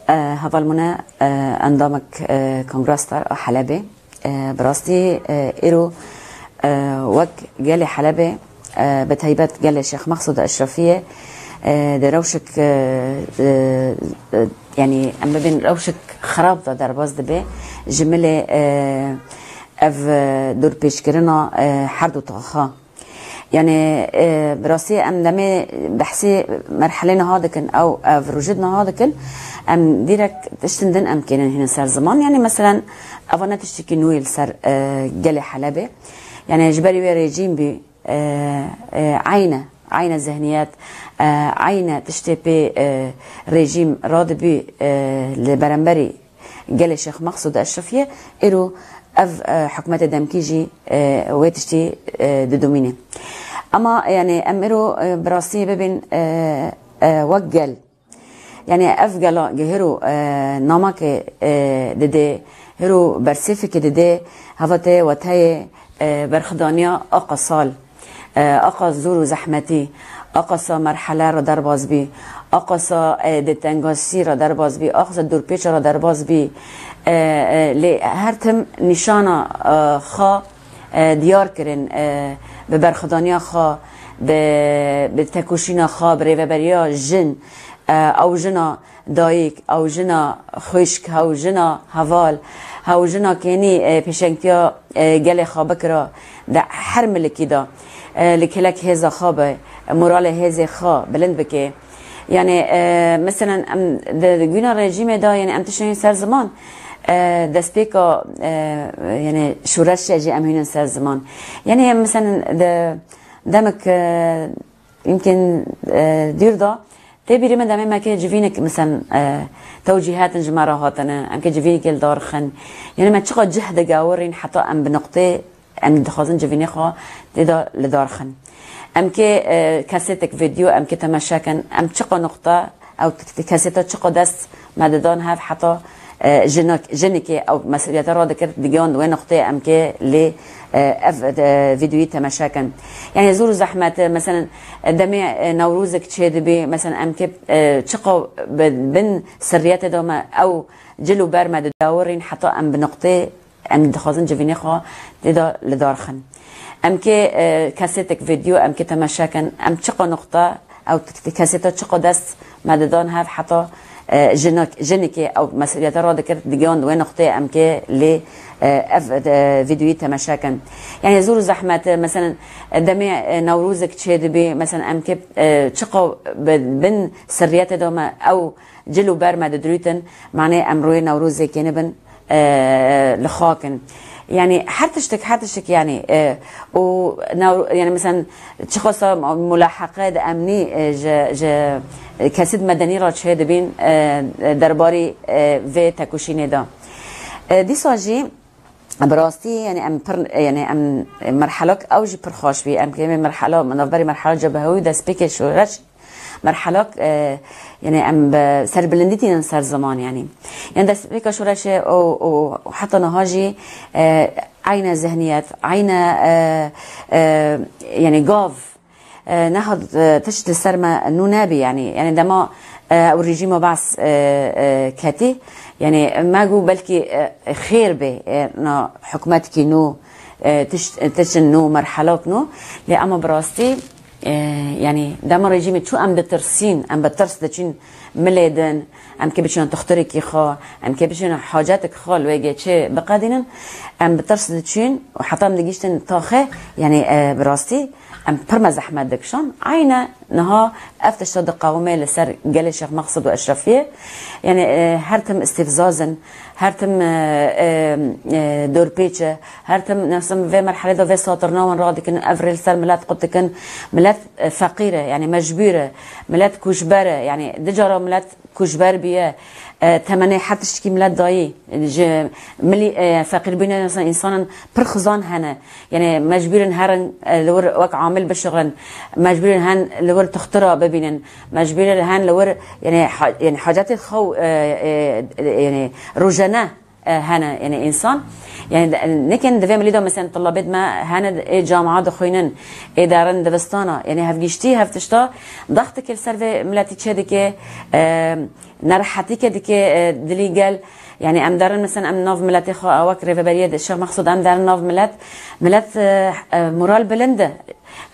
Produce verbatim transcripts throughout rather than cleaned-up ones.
E, heval mune, e, endamek, e, Kongra Star a Helebê. E, bi rastî, e, îro, e, wek gelê Helebê, e, bi taybet gelê Şêx Mexsûd Eşrefiyê, e, di rewşek, e, e, e, yanî em bibên rewşek xirab de derbas dibe ji milê, e, ev, e, dorpêçkirina, e, her du taxa. Yani, e, bi rastî em demê behsê merhelê niha dikin, ew, ev rojê niha dikin, em direk tiştin din em kênin hînin ser ziman. Yani, meselen, eva ne tiştekî nû yê li ser, e, gelê Helebê. Yani, ji ber wê rejîm bî, e, e, eyne, eyne zihniyet, e, eyne tiştê pê, e, rejîm radibî, e, li beramberî gelê Şêx Mexsûd Eşrefiyê, îro ev, e, hikûmetê demkî jî, e, wê tiştî, e, didomîne. Ama, yani, em îro, e, bi rastî bibên, e, e, wek gel. Yani, ev gela ge hiro, e, namake, e, dide, hiro bersêfeke dide, heva te weteyê, e, berxidaniya aqa sal. E, aqa zor û zehmetî, aqa sa merhele re derbas bî, aqa sa, e, di tengasî re derbas bî, aqa sa dorpêça re derbas bî. E, e, lê her tim nîşana, e, xwe, e, diyar kirin, e, bi berxwedaniya xwe, bi, bi tekoşîna xwe, bi rêveberiya jin, e, ew jina dayik, ew jina xwişk, ew jina heval, ew jina kênî, e, pêşengtiya, e, gelê xwe bikira di her milikî de, e, li kelek hêza xwe be, moralê hêzê xwe bilind bike. Yani, e, meselen em di, di güna rejîmê de, yani em tiştên ser ziman, e, destpêka, e, yani şoreşê jî em hînin ser ziman. Yani em meselen di demek, e, yimkin, e, dûr da, tê bîrê me demê me ke civînek, misal, e, tewcîhetin ji me re hatine, em ke civînekê li dar xin. Yani me çiqa cih digewirîn heta em bi nuqtê em dixwazin civînê xwe tê de li dar xin. Em ke, e, kesêtek vîdeo em ke temeşe kin, em çiqa nuqta, ew t-, t-, kesêta çiqa dest me didan hev heta, e, jinak-, jinikê ew mesuliyete radikir, digihand wê nuqteyê em ke lê, e, ev, e, vîdeoyî temeşe kin. Yani zor û zehmet, e, meselen, e, demê, e, Newrozek çê dibê, meselen, em ke, e, çiqa bi-, bin sirriyetê de me ew cil û ber me didewirîn heta em bi nuqtê em dixwazin civînê xwe tê de li dar xin. Em ke, e, kesêtek vîdeo em ke temeşe kin, em çiqa nuqta, ew t-, t-, kesêta çiqa dest me didan hev heta, e, jinak-, jinikê ew mesuliyete radikir, digihand wê nuqteyê em ke lê, e, ev, e, vîdeoyî temeşe kin. Yani zor û zehmet, e, meselen, e, demê, e, Newrozek çê dibê, meselen, em ke, e, çiqa bi-, bin sirriyetê de me ew cil û ber me didirûtin, manê em rûyê Newrozê kênibin, e, li xwe kin. Yani her tiştek, her tiştek yani, e, û naw-, yani mesela çiqasa mulaheqe di emnî, e, ji, ji kesîd medenî re çê dibîn, e, derbarî, e, vê tekoşînê de. E, dîsa jî bi rastî yani em pir, yani em merhelak ew jî pir xweş bî. Em kêmê merhela, navberî merhela cebehewî destpêkê şoreş merhelak, e, yani em bi serbilindî tînin ser ziman yani. Yani destpêka şoreşê û, û, û heta niha jî, e, eyne zihniyet, eyne, e, e, yani gav, e, nehat, e, tişt li ser me nû nebî yani. Yani dema, e, ew rejîma Baas, e, e, ketî, yani me got belkî, e, xêr bê, e, na hikûmetekî nû, e, tişt, tiştin nû, merhelak nû. Lê ama bi rastî, E, yani dema rejîmê çû em ditirsîn, em bi tirs diçîn milê din, em kê biçînin dixturekî xwe, em kê biçînin hacetek xwe li wê geçê biqedînin, em bi tirs diçîn û heta em digihîştin taxê, yani, e, bi rastî em pir me zehmet dikişan. Eyne niha ev tişta diqewime li ser gelê Şêx Mexsud û Eşrefiyê. Yani, e, her tim îstîfzaz in, her tim, e, e, e, dorpêç e, her tim nesim vê merhelê de vê satirna wan radikin, ev rê li ser milet qut dikin. Milet, e, feqîr e, yani mecbûr e. Milet koçber e, yani du cara milet koçber bûye. E, temenê her tiştekî milet dayî. Ji milî, e, feqîrbûnê mesela însanan pir xizan hene. Yani mecbûr in herin, e, li wir wek amil bişixulin. Mecbûr in hen li wir tixtira bibînin. Mecbûr in hen li wir, yani ha-, yani hacetê xwe, e, e, yani rojane e, hene, yani insan. Yani de, nekin divê milî de mesela tulabêt me hene ê camia dixwînin, ê derin divistana. Yani hevgiştî, hev tişta daxtikê li ser vê miletî çê dike, e, nerehetîke dike, e, dilî gel. Yani em derin mesela em nav miletê xwe, e, wek rêveberiyê de Şêx Mexsûd em derin nav milet. Milet, e, e, moral bilind e.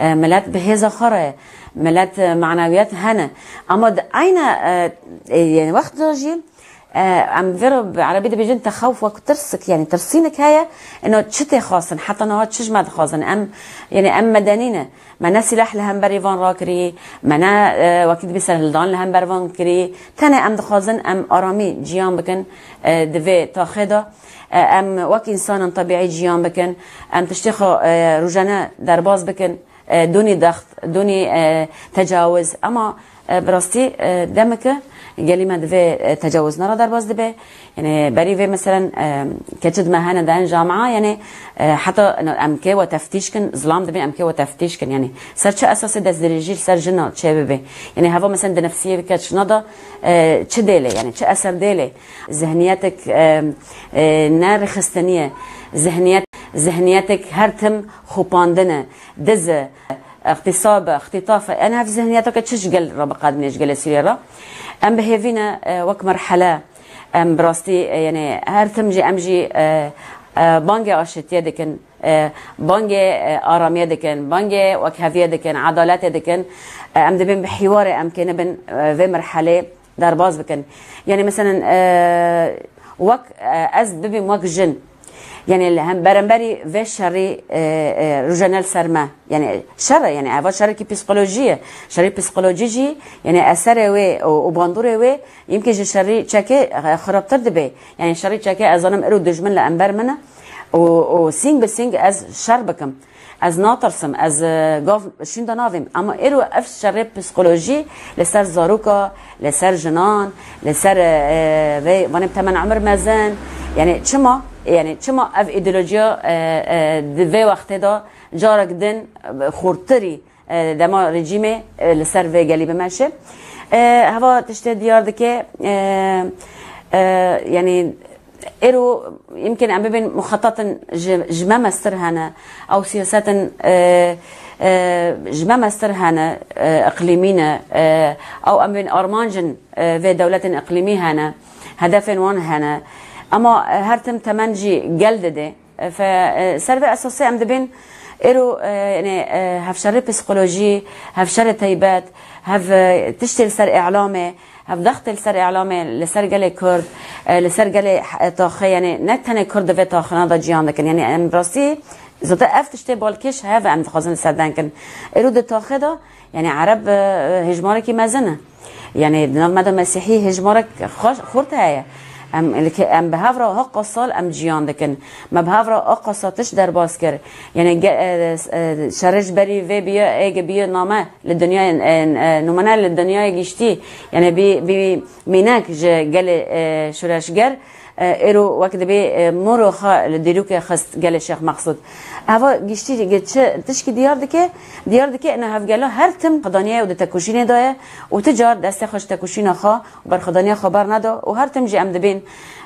E, milet bi hêza xwe re ye. Milet, e, manewiyet hene. Ama di eyna, e, e, yani wext de jî, e, em vê re bi erebî dibêjin texewf wek tirsik, yani tirsînik heye. Ino çi tê xwestin, heta niha çi ji me dixwazin? Em, yani em medenî ne. Me ne sîleh li hemberî van rakirî, me ne, e, wekî dibê serhildan li hember van kirî. Tenê em dixwazin em aramî ciyan bikin, e, di vê taxê de. E, em wek însanan tebîî ciyan bikin. Em tiştê xwe, e, rojane derbas bikin. E, dûnî dext, dûnî, e, tecawiz. Ema, e, bi rastî, e, demeke gelî me divê, e, tecawizna re derbas dibe. Yani berî vê meselen, e, keçid me hene de en camia, yani, e, heta em kê we teftîş kin, zilam dibin em kê we teftîş kin. Yani ser çi esasê destdirêjî li ser jina çê bibe? Yani heva meselen di nefsiyê vê keçina de, e, çi dêlê, yani çi eser dêlê? Zihniyetek, e, e, ne rêxistinî ye. Zihniyet, zihniyetek her tim xopandin e, diz e, îxtîsab e, îxtîtaf e. Em ev zihniyeteke çi ji gel re biqedinê, ji gelê Sûriyê re? Em bi hêvî ne, e, wek merhele, em bi rastî, e, yani her tim jî em jî, e, e, bangê aşitiyê dikin, e, bangê, e, aramiyê dikin, bangê wekheviyê dikin, edaletê dikin. E, em dibên bi hîwarê em kê nibin, e, vê merhelê derbas bikin. Yani meselen, e, wek, e, ez bibim wek jin. Yani li hem beramberî vê şerî, e, e, rûjene li ser me. Yani şer e, yani eva şerekî psîkolojî ye. Şerî psîkolojî jî, yani eserê wê û, û bandorê wê yimkî ji şerî çekê, e, xirabtir dibe. Yani şerî çekê ez zanim îro dijmin li ember min e û, û sîng bi sîng ez şer bikim. Ez natirsim, ez, e, gav şûnda navêm. Ama êro ev şerê psîkolojî li ser zaroka, li ser jinan, li ser, e, e, vê, vanê bi temen umir mezin. Yani çima, yani çima ev îdeolojiya, e, e, di vê wextê de carek din, e, xurtirî, e, dema rejîmê, e, li ser vê gelî bimeşe? E, heva tiştê diyar dike, e, e, yani Êro yimkin em bibin muxetatin ji, ji me mestir hene. Ew siyasetin, e, e, ji me mestir hene, e, iqlîmî ne. E, ew em bên armancin, e, vê dewletin iqlîmî hene. Hedefên wan hene. Ema, e, her tim temen jî gel dide. E, fe, e, ser vê esasê em dibên êro, e, yani, e, hevşerê psîkolojî, hevşerê teybet, hev, e, tiştê li ser îlamê, Hevdextê li ser îlamê, li ser gelê Kurd, e, li ser gelê, e, taxê, yani ne tenê Kurd di vê taxina de ciyan dikin. Yani em rastî zêde ev tiştê balkêş heve em dixwazin li ser deng kin. Êro di taxê de, yani Ereb, e, hejmarekî mezin e. Yani di nav me de Mesîhî hejmarek xweş, xurt heye. Em, li ke-, em bi hev re ha qasal em ciyan dikin. Me bi hev re ha qasa tişt derbas kir. Yani ge-, e, e, şerê ji berî vê biye, êge biye name. Li dinyayê, e, e, numune li dinyayê giştî, yani bî, bî mînek ji gelê, e, şoreşger, e, êro wek dibê, e, moro xwe li dîrokê xist gelê Şêx Mexsûd. Eva giştî ge çi tişkî diyar dike, diyar dike ina hevgela her tim xidaniye û di tekoşînê de ye û ti car destê xwe ji tekoşîna xwe û berxwedaniya xwe berneda û her tim jî em dibên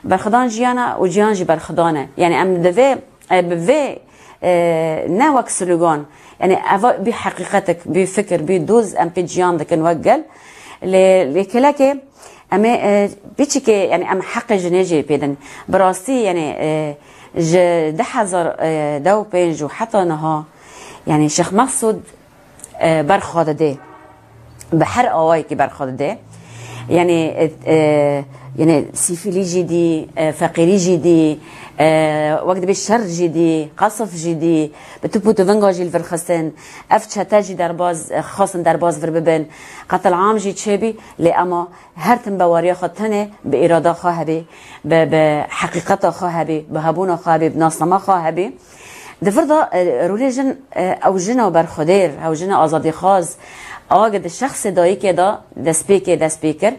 berxwedan jiyana û jiyan jî berxwedan e. Yani em divê e, bi vê, e, ne wek slogan, yani eva bî heqîqetek, bî fikir, bî doz em pê ciyan dikin wek gel. Lê, lê kelekê em ê, e, piçikê, yani em heqê jinê jî pê din. Bi rastî, yani, e, ji du hezar, e, deh û pênc û heta niha, yani Şêx Mexsûd e, berxwe didê. Bi her awayekî berxwe didê. Yani, e, e, yani sîfilî jî dî, e, feqîrî jî dî, e, wek dibê şer jî dî, qasif jî dî, bi tûp û tivinga jî li vir xistin. Ev çete jî derbaz, e, xwestin derbaz vir bibin. Qetil am jî çêbî, lê ema her tim baweriya xwe tenê bi îrada xwe hebî, bi, bi heqîqeta xwe hebî, bi hebûna xwe hebî, bi nasnama xwe hebî. Di vir de, e, rolê jin, e, ew jina berxwedêr, ew jina azadîxwaz, awa ge di şexsê dayikê de destpêkê dest pê kir.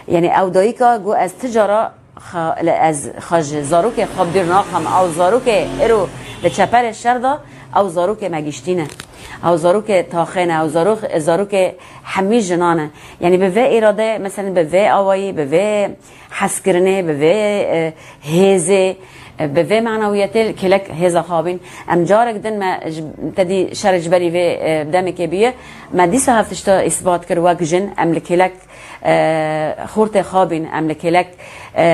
Yani ew dayika got, ez ti cara xa-, li ez xwe ji zarokê xwe bi dûr naxim. Ew zarokê îro di çeperê şer de, ew zarokê me giştî ne. Ew zarokê taxê ne, ew zarok, zarokê hemî jinan e. Yanî bi vê îrade, mesela bi vê awayî, bi vê hezkirinê, bi vê, e, hêzê, e, bi vê manawiyetê li kêlek hêza xwe bîn. Em carek din me ji, te dî şer ji berî vê, e, demekê bûye. Me dîsa hev tişta îsbat kir wek jin, em li kêlek, e, xortê xwe bîn, em li kêlek, e,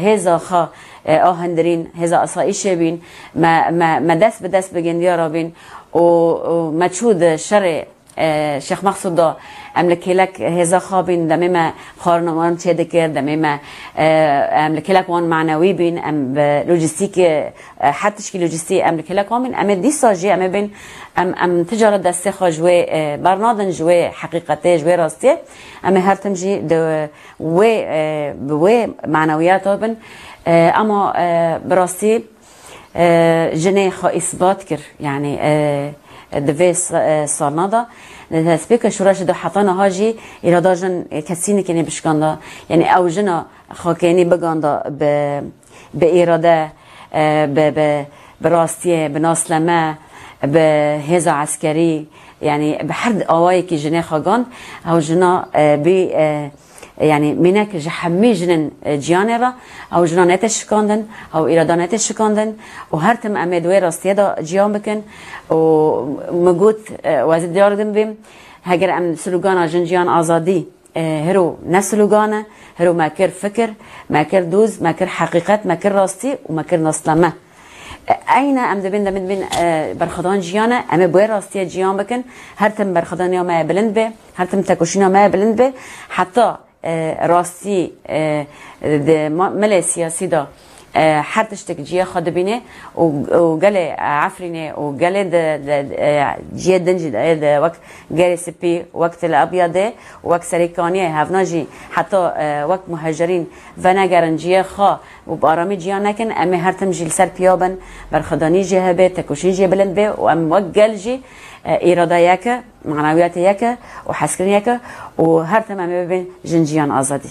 hêza xwe, e, a hundirîn, hêza asayîşê bîn. Me, me, me dest bi dest bi gendiya re bîn û, û me çû di şerê, e, Şêx Mexsûd de. Em li kêlek hêza xwe bîn, demê me xwarin wan çêdikir, demê me, e, em li kêlek wan manewî bîn, em bi lojîstîk, e, her tişkî lojîstî em li kêlek wan bîn. Em ê dîsa jî em ê bên, em, em ti cara destê xwe ji wê, e, bernadin, ji wê heqîqetê, ji wê rastiyê. Em ê her tim jî di wê, e, bi wê manewiyata bin. E, ama, e, bi rastî, e, jinê xwe îsbat kir. Yanî, e, di vê sa-, e, salna de, di destpêka şoreşê de heta niha jî îrada jin, e, kesî nikênî bişkanda. Yanî ew jina xwe kênî biganda bi, bi îrade, e, bi, bi, bi rastiyê, bi nasleme, bi hêza eskerî, yanî bi her awayekî jinê xwe gand, ew jina, e, bî, e, yanî mînek ji hemî jinên, e, ciyanê re, ew jina nete şikandin, ew îrada nete şikandin û her tim em ê di wê rastiyê de ciyan bikin û min got, e, wezî diyar din bîm, heger em slogana Jin Ciyan Azadî, e, hiro ne slogan e, hiro me kir fikir, me kir dûz, me kir heqîqet, me kir rastî û me kir nasleme. E, eyne em dibin, demê dibin, e, berxwedan ciyan e, em ê bi wê rastiyê ciyan bikin, her tim berxwedaniya me bilind be, her tim tekoşîna me bilind be, heta, e, rastî, e, di ma-, milê siyasî de, e, her tiştek cihê xwe dibîne û, û gelê Efrînê û gelê di, di, e, cihê din jî de, de wek Gerê Spî, wek Til Abyadê, wek Serêkaniyê, hevna jî heta, e, wek muhecirîn venegerin cihê xwe û bi aramî ciyan nekin, em ê her tim jî li ser piya bin, berxwedanî jê hebe, tekoşîn jê bilind be û em wek gel jî, e, îrada yek e, manawiyatê yek e û hezkirin yek e û her tim em ê bibin Jin Ciyan Azadî.